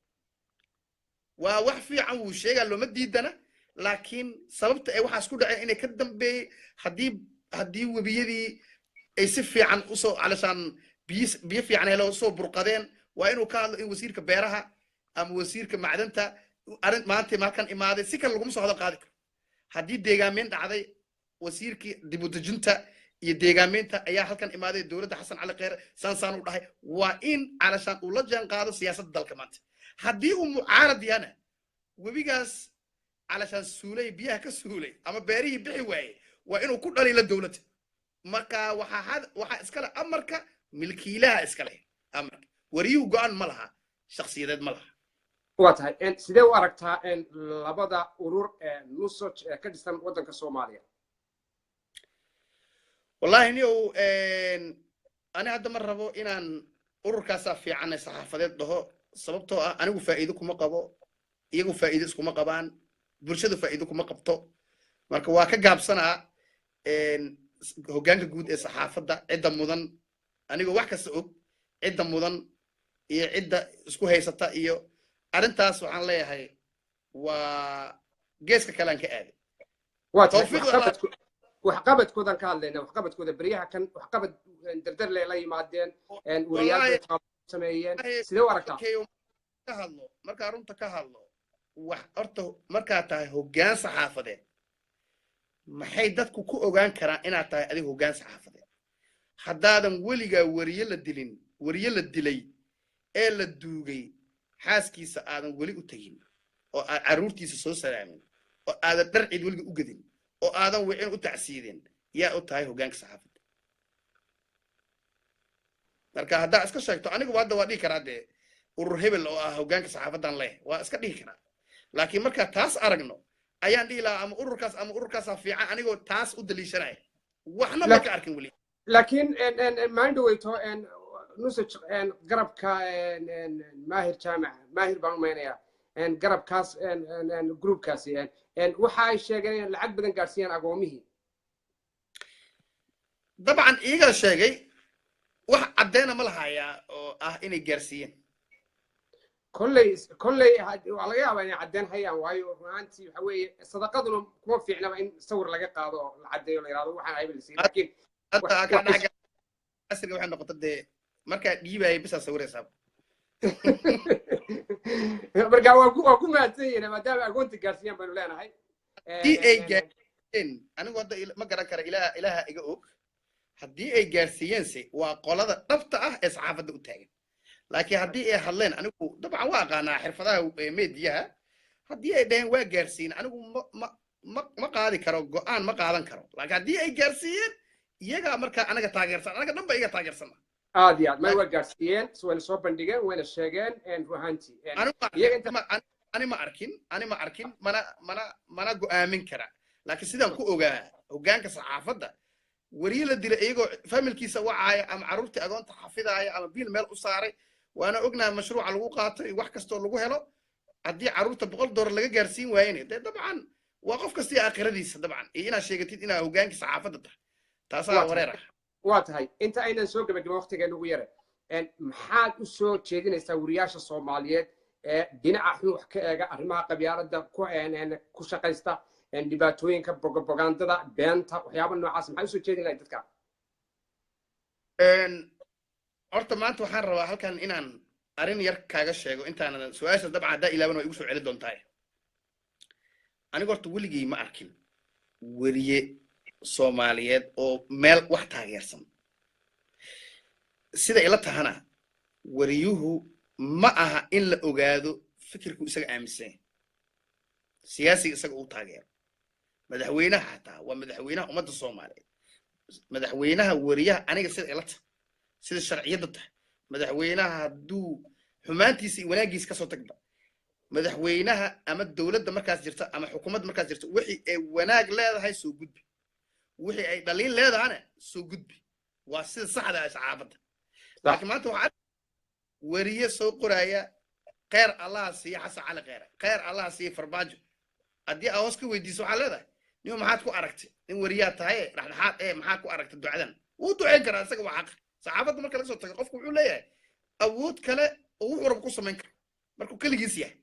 Waa wax fiican wuu sheegaa, looma diidana, laakiin sababta ay waxaas ku dhaceen inay ka dambeeyey haddii webiyadii ay si fiican usoo calashaan biyo fiican helo usoo burqadeen, waa inuu ka hadlo in wasiirka beeraha ama wasiirka macdanta arrin maanta halkan imaaday. Si kale laguma soo hadal qaadi karo. Haddii deegaameyn dhacday, wasiirkii dib u dejinta iyo deegaameynta ayaa halkan imaaday, dowladda Xasan Cali Kheyre saan saan u dhahay, waa in calashaan uu la jaan qaado siyaasadda dalka maanta. Haddii uu mucaarad yahana, webigaas calashaan suulay, biyaha ka suulay ama beerihii bixi waayey, waa inuu ku dhaliilo dowladda. Marka waxaa iskale amarka milkiilaha, iskale amarka. Wariyuhu go-aan ma laha, shakhsiyadeed ma laha. Waa tahay. Sidee u aragtaa labada urur ee NUSOJ ee ka dhisan waddanka Soomaaliya? Wallahi niow, ani hadda ma rabo inaan ururkaasaa fiican saxaafadeed dhaho, sababtoo ah anigu faa'iido kuma qabo, iyagu faa'iido iskuma qabaan, bulshadu faa'iido kuma qabto. Marka waa ka gaabsanaa. Hoggaanka guud ee saxaafadda, cidda mudan, anigoo wax kasta og, cidda mudan iyo cidda isku haysata iyo arrintaas, waxaan leeyahay waa geeska kale aan ka aaday. Waa tahay. Waxqabadkoodan ka hadlayna, waxqabadkooda beryaha kan, waxqabad dardar le la yimaadeen, wariyaal bay sameeyeen. Sidee u aragtaa? Ka hadlo, markaa runta ka hadlo, wax horta markaa tahay hoggaan saxaafadeed, maxay dadku ku ogaan karaan inaad tahay adiga hoggaan saxaafadeed haddaadan weligaa weriye la dilin, weriye la dilay ee la duugay xaaskiisa aadan weli u tegin? Oo aad carruurtiisa soo salaamin, oo aadan dhar cid weliga u gedin, oo aadan wicin u tacsiidin, yaa u tahay hoggaanka saxaafadda? Marka haddaa iska sheegto, anigu hadda waa dhihi karaa dee urur hebel oo ah hoggaanka saxaafaddan leh, waa iska dhihi karaa. Laakiin markaa taas aragno ayaan dhihi lahaa ama ururkaas ama ururkaasaa fiican, anigoo taas u daliishanaya, waxna ma ka arkin weli. Laakiin maalin dhaweyto nusaj garabka Maahir Jaamac Maahir baan u maynayaa, garabkaas, groupkaasi waxa ay sheegeen in lacag badan gaadhsiiyaan agoomihii. Dabcan iyagaa sheegay, wax caddeena ma lahayaa oo ah inay gaarsiiyeen? Kolley waa laga yaabaa inay caddeyn hayaan, waayo run ahaantii waxa weeye sadaqaduna kuma fiicnaba in sawir laga qaado oo la caddeeyo, la yidhahdo waxaan hebel siiyey, laakiin hadda casriga waxay noqota dee markaa dhiibaaya bisaa sawiraysaa. Marka waa ku mahadsan yihiin maadaama agoonta gaarsiiyaan baynu leenahay. Haddii ay gaarsiiyeen, anigu hadda ma garan kara, ilaha Ilaaha iga og. Haddii ay gaarsiiyeense waa qolada dhabta ah ee saxaafadda u taagan. Laakiin haddii ay hadleen, anigu dabcan waa aqaanaa xirfadaha meediyaha, haddii ay dhaheen waa gaarsiin, anigu ma qaadi karo go'aan, ma qaadan karo. Laakiin haddii ay gaarsiiyeen, iyagaa markaa anaga taageersan, anaga dhan ba iyaga taageersana. Aad iyo aad, may waa gaarsiiyeen, wayna soo bandhigeen, wayna sheegeen run ahaantii. Ani ma arkin, ani ma arkin, mana go'aamin kara. Laakiin sidaan ku ogaa hoggaanka saxaafadda, weriye la dilay iyagoo familkiisa wacaaya ama carruurtii agoonta xafidaaya ama biil meel u saaray, waana ognahay mashruuca lagu qaato iyo wax kastoo lagu helo. Haddii carruurta $100 laga gaarsiin waayene, dee dabcan waa qof kastii aakhiradiisa dabcan, iyo inaad sheegatid inaad hoggaankii saxaafadda tahay, taasaa wareer ah. Waa tahay. Inta aynan soo gebagabin, waqtigeena ugu yare, maxaad u soo jeedinaysaa wariyaasha Soomaaliyeed ee dhinaca xun wax ka eega, arrimaha qabyaaladda ku shaqaysta, dhibaatooyinka, propagandada, beenta, waxyaaba noocaas? Maxaad usoo jeedin lahayd dadka? Horta maanta waxaan rabaa halkan inaan arrin yar kaaga sheego intaanan su-aasha, dabcan haddaa ilaaban waa igu soo celin doontaa. Aniga horta weligay ma arkin weriye Soomaaliyeed oo meel wax taageersan. Sida ila tahana, weriyuhu ma aha in la ogaado fikirku isaga aaminsan yahay, siyaasiga isaga uu taageero. Madaxweynaha xataa waa madaxweynaha ummadda Soomaaliyeed. Madaxweynaha weriyaha, aniga sida ila tahay, sida sharciyadda tahay, madaxweynaha hadduu xumaantiisa iyo wanaaggiisa kasoo tagba, madaxweynaha ama dowladda markaas jirta ama xukuumadda markaas jirta, wixii ay wanaag leedahay soo gudbi, wixii ay dhaliil leedahana soo gudbi. Waa sida saxda ah saxaafadda. Laakiin maanta waxaa weriye soo qoraya "Kheyr Allaha siiya Xasan Cali Kheyre, kheyr Allaha siiya Farmaajo." Haddii aa hoos ka weydiiso, waxaa leedahay, "Nin maxaad ku aragtay? Nin weriyaa tahay dhexdhexaad ee maxaad ku aragtay ducadan?" Wuu duceyn karaa, isaga waa xaq. Saxaafadda marka laga soo tago, qofku wuxuu leeyahay awood kale oo wuxuu rabo ku samayn karo markuu keligiis yahay.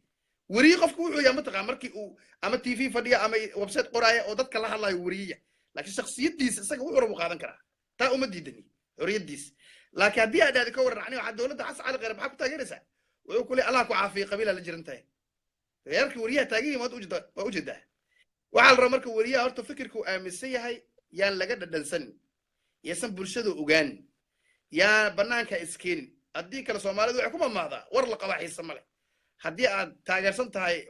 Weriye qofku wuxuu yahay mataqaan markii uu ama TV fadhiya ama website qoraaya oo dadka la hadlayo weriyeya. Laakiin shakhsiyaddiisa isaga wuxuu rabo qaadan karaa, taa uma diidani xorriyaddiisa. Laakiin haddii aad dhahdi, "Ka warran aniga waxaa dowladda Xasan Cali Kheyre maxaa ku taageeraysaa?" wuxuu ku leeyahay, "Allah ku caafiyo, qabiilaa la jiran tahay." Reerkii weriyaha taagan yihin waad ujeedaa, waa ujeedaa. Waxaa la rabaa marka weriyaha horta fikirka uu aaminsan yahay yaan laga dhadhansanin, yaysan bulshada ogaanin, yaan banaanka iskeenin. Haddii kale Soomaalidu waxay ku mamahdaa, "War la qabaa xiise male." Haddii aad taageersan tahay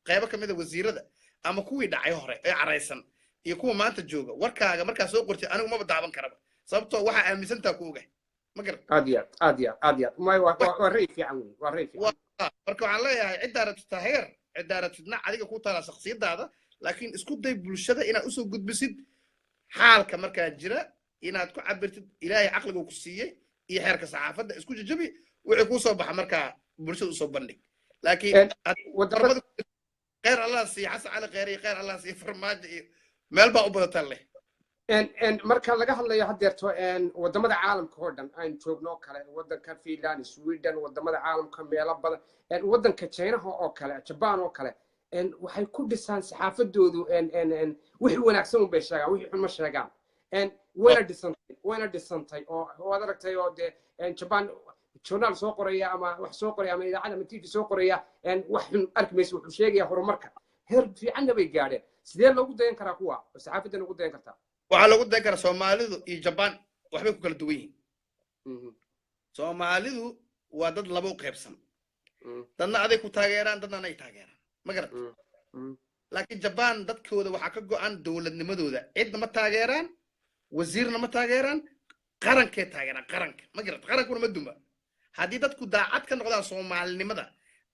qeybo ka mid a wasiirada ama kuwii dhacay hore ee caraysan iyo kuwa maanta jooga, warkaaga markaa soo qortay anigu maba daaban karaba, sababtoo waxaa aaminsantaa ku ogahay, ma garan? Aad iyo aad, aad iyo aad, aad iyo aad. May waa ray fiican wey, waa ray fiican. Marka waxaan leeyahay, ciddaa rabtid taageer, ciddaa rabtidna adiga ku taalaa shakhsiyadaada. Laakiin isku day bulshada inaad usoo gudbisid xaalka markaa jira, inaad ku cabirtid Ilaahay caqliga ku siiyey iyo xeerka saxaafadda. Isku jajabi, wixii kuu soo baxa markaa bulshada usoo bandhig. Laakiin "Kheyr Allah siiya Xasan Cali Kheyre" iyo "Kheyr Allah siiya Farmaajo" iyo meel baa u badatan leh. Marka laga hadlayo haddeerto wadamada caalamka oo dhan aynu joogno oo kale, wadanka Finland, Sweden, wadamada caalamka meelo badan, wadanka Chinaha oo kale, Jaban oo kale, waxay ku dhisaan saxaafadoodu wixii wanaagsan un bay sheegaan, wixii xun ma sheegaan. Wayna dhisantay oo waad aragtay oo dee Jaban journal soo qoraya ama wax soo qoraya ama idaacad ama TV soo qoraya, wax xun arki mayso, wuxuu sheegaya horumarka, heer fiicanna bay gaadheen. Sidee loogu dayan karaa kuwa oo saxaafaddan ugu dayan kartaa? Waxaa loogu dayan karaa, Soomaalidu iyo Jabaan waxbay ku kala duwan yihiin. Soomaalidu waa dad laba u qaybsan: dadna aday ku taageeraan, dadna anay taageeraan. Ma garat? Laakiin Jabaan dadkooda waxaa ka go'an dowladnimadooda. Cidna ma taageeraan, wasiirna ma taageeraan, qarankay taageeraan, qaranka. Ma garat? Qarankuna ma duma haddii dadku daacad ka noqdaan Soomaalinimada.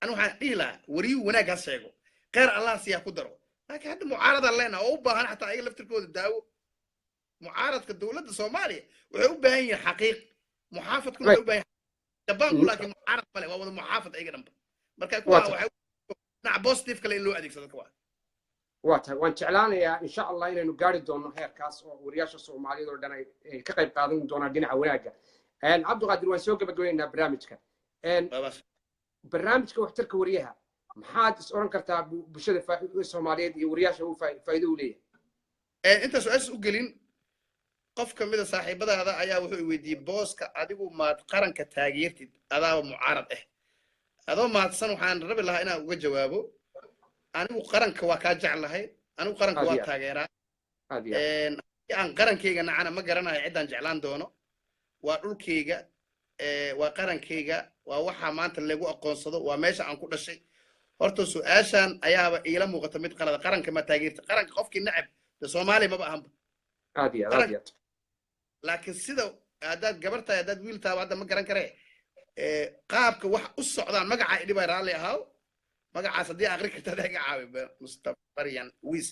Ani waxaan dhihi lahaa, wariyuhu wanaag ha sheego, kheyr Allah siyaa ku daro. Laakiin hadda mucaaradaan leenaha oo u baahan xataa ayaga laftirkooda daawo. Mucaaradka dowladda Soomaaliya waxay u baahan yihiin xaqiiq, muxaafadkuna waxay u baahan yihiin Jabaanku. Laakiin mucaarad male, waa wada muxaafad ayaga dhanba. Marka kuwa waxay dhinaca positive kale in loo adeegsado dadka waa. Waa tahay. Waan jeclaanayaa, insha Allah, inaynu gaari doono heerkaas oo wariyaasha Soomaaliyeed oo dhan ay ka qayb qaadan doonaan dhinaca wanaagga. Cabdiqaadir, waan soo gabagabaynaynaa barnaamijka. Barnaamijka waxtarka wariyaha, maxaad is oran kartaa bulshada Soomaaliyeed iyo wariyaasha uu faa'iido u leeyahay? Inta su-aashaas u gelin, qof ka mida saaxiibadaada ayaa wuxuu i weydiiyey, "Booska, adigu maad qaranka taageertid, adaaba mucaarad ah?" Adoo mahadsan, waxaan rabi lahaa inaan uga jawaabo. Anigu qaranka waa kaa jeclahay, anigu qaranka waa taageeraa. Haddii aan qarankayga nacana, ma garanayo ciddaan jeclaan doono. Waa dhulkayga, waa qarankayga, waa waxa maanta lagu aqoonsado, waa meesha aan ku dhashay. Horta su-aashan ayaaba iila muuqata mid qalada. Qaranka ma taageerta? Qaranka qofkii nacab de Soomaaliya maba ahanba. Aad iyo aad, aad iyo aad. Laakiin sida haddaad gabar tahay, haddaad wiil tahay, hadda ma garan karee, qaabka wax u socdaan, magaca idhibay, raalli ahaaw. Magacaas haddii aqri karta adaa iga caawi, Mustafaryan Wiis.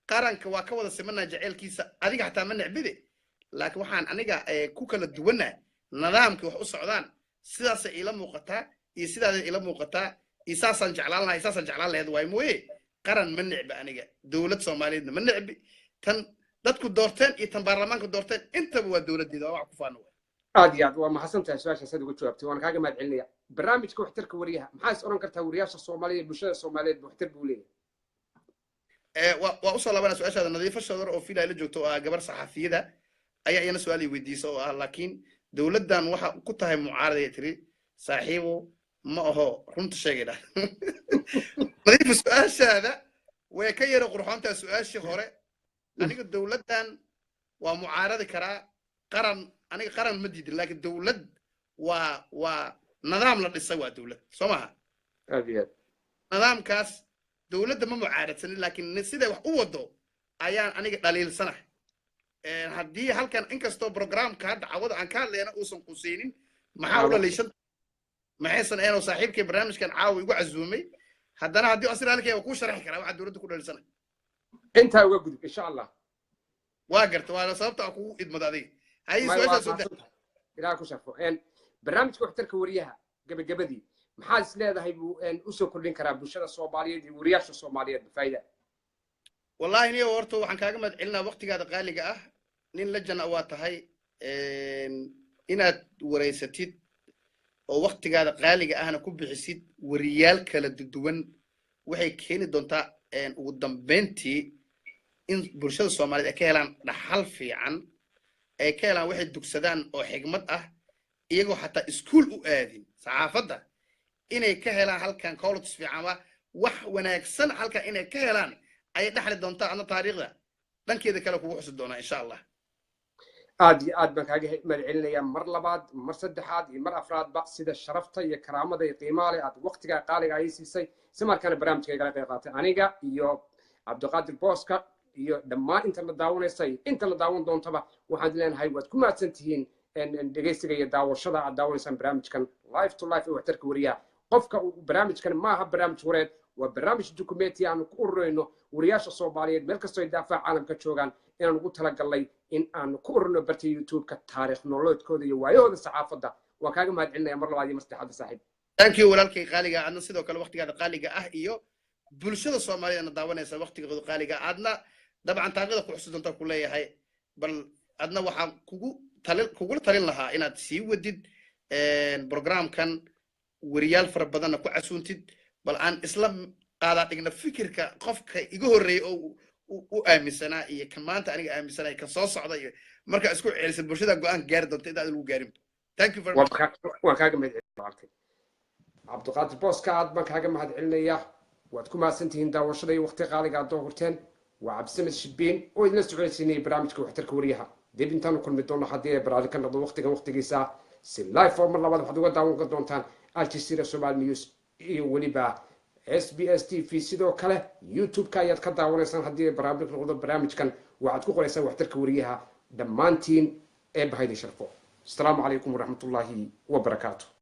Qaranka waa ka wada simanaa jaceylkiisa, adiga xataa ma necbide. Laakiin waxaan aniga ku kala duwanaa nidaamka wax u socdaan. Sidaasay iila muuqataa iyo sidaasay iila muuqataa iyo saasaan jeclaan lahay, saasaan jeclaan lahayd waay mooye. Qaran ma necbi aniga, dowlad Soomaaliyeedna ma necbi. Tan dadku doorteen iyo tan baarlamaanka doorteen intaba waa dowladdeeda, waa wax ku faano. Aad iyo aad waa mahadsan tahay su-aashaas aad uga jawaabtay, waan kaaga mahad celinaya. Barnaamijka waxtarka wariyaha, maxaa is oran kartaa wariyaasha Soomaaliya, bulshada Soomaaliyeed waxtar buu leeyahay? Waa usoo laabanaa su-aashaada. Nadiifo Shadar oo filay la joogto oo ah gabar saxafiyada ayaa iyana su-aal i weydiisa oo ah, "Laakiin dowladdan waxa ku tahay mucaarad," ay tiri. Saaxiibo, ma aho, runta sheegay dhah. Nadiifa, su-aashaada way ka yara qurxoontaa su-aashii hore. Aniga dowladdan waa mucaaradi karaa. Qaran, aniga qaran ma diidin, laakiin dowlad waa nidaam la dhisay, waa dowlad, soo maha? Aad iyo aad. Nidaamkaas dowladda ma mucaaradsanin, laakiin siday wax u wado ayaan aniga dhaliilsanahay. Haddii halkan, inkastoo programka hadda cawada aan ka hadlayna uusan quseynin, maxaa u dhaliishan maxaysan eenoo saaxiibkay barnaamijkan caawa igu casuumay, haddana haddii asira halkay waa kuu sharxi karaa waxaa dowladda ku dhaliilsanahay. Intaa uga gudub, insha Allah. Waa garta, waa sababta aan kugu idmado adiga. Haye, su-aashaas soo. Ilaah ku sharfo. Barnaamijka waxtarka wariyaha, gabagabadii, maxaad is leedahay buu usoo kordhin karaa bulshada Soomaaliyeed iyo wariyaasha Soomaaliyeed faa'iida? Wallahi niyo, horta waxaan kaaga mahad celinaa waqtigaada qaaliga ah. Nin lajana waa tahay inaad wareysatid oo waqtigaada qaaliga ahna ku bixisid wariyaal kala duwan. Waxay keeni doontaa ugu dambeyntii in bulshada Soomaaliyeed ay ka helaan dhaxal fiican, ay ka helaan waxay dugsadaan oo xigmad ah, iyagoo xataa iskuul u aadin saxaafadda, inay ka helaan halkan college fiican, wax wanaagsan halkan inay ka helaan ayay dhexli doontaa. Adna taariikhda dhankeeda kale kugu xusi doonaa, insha Allah. Aad iyo aad baan kaaga mahad celinayaa mar labaad, mar saddexaad iyo mar afraadba, sida sharafta iyo karaamada iyo qiimaha leh aad waqtigaa qaaliga ay siisay, si markaana barnaamijka igala qayb qaatay, aniga iyo Cabdiqaadir Booska iyo dhammaan inta la daawanaysa iyo inta la daawan doontaba. Waxaan leenahay waad ku mahadsan tihiin dhegaysiga iyo daawashada aad daawanaysaan barnaamijkan Live to Life ee waxtarka wariyaha. Qofka barnaamijkan maaha barnaamij wareed, waa barnaamij documenti aanu ku ururayno wariyaasha Soomaaliyeed meel kastoo ay daafaha caalamka joogaan, inaan ugu talagalnay in aanu ku ururno barta YouTube-ka taariikh nololeedkooda iyo waayahooda saxaafadda. Waan kaaga mahad celinaya mar labaad iyo mar saddexaad, saaxiib. Thank you, walaalkay qaaliga. Adna sidoo kale waqtigaada qaaliga ah iyo bulshada Soomaaliyeedna daawanaysa waqtigooda qaaliga ah, adna dabcan taariikhda ku xusi doonta ku leeyahay. Bal adna waxaan kugu talin, kugula talin lahaa inaad sii wadid programkan, weriyaal fara badanna ku casuuntid. Bal aan isla qaadaa dhigna fikirka qofka iga horreeyay oo u aaminsanaa iyo kan maanta aniga aaminsanaa, kan soo socda, iyo markaa isku celisan bulshada go'aan gaari doonta inta aad lagu gaarin. Thank you very much. Waan kaaga mahad celin, Cabdiqaadir Booska. Aad baan kaaga mahad celinayaa. Waad ku mahadsantihiin daawashada iyo waqti qaaliga aad doo horteen. Waa Cabdisamed Shibiin oo idinla socodsiinayay barnaamijka waxtarka wariyaha. Dib intaanu kulmi doono, haddii ay baraali ka noqdo, waqtigan waqtigiisa si live oo mar labaad waxaad uga daawan doontaan Aljazeera Somali News. Iyo weliba SBS TV. Sidoo kale YouTube-ka ayaad ka daawanaysaan. Haddii ay barnaamij noqdo barnaamijkan, waxaad ku qoraysaan Waxtarka Wariyaha. Dhammaantiin Eebba haydin sharfo. Asalaamu calaykum waraxmatullaahi wabarakaatu.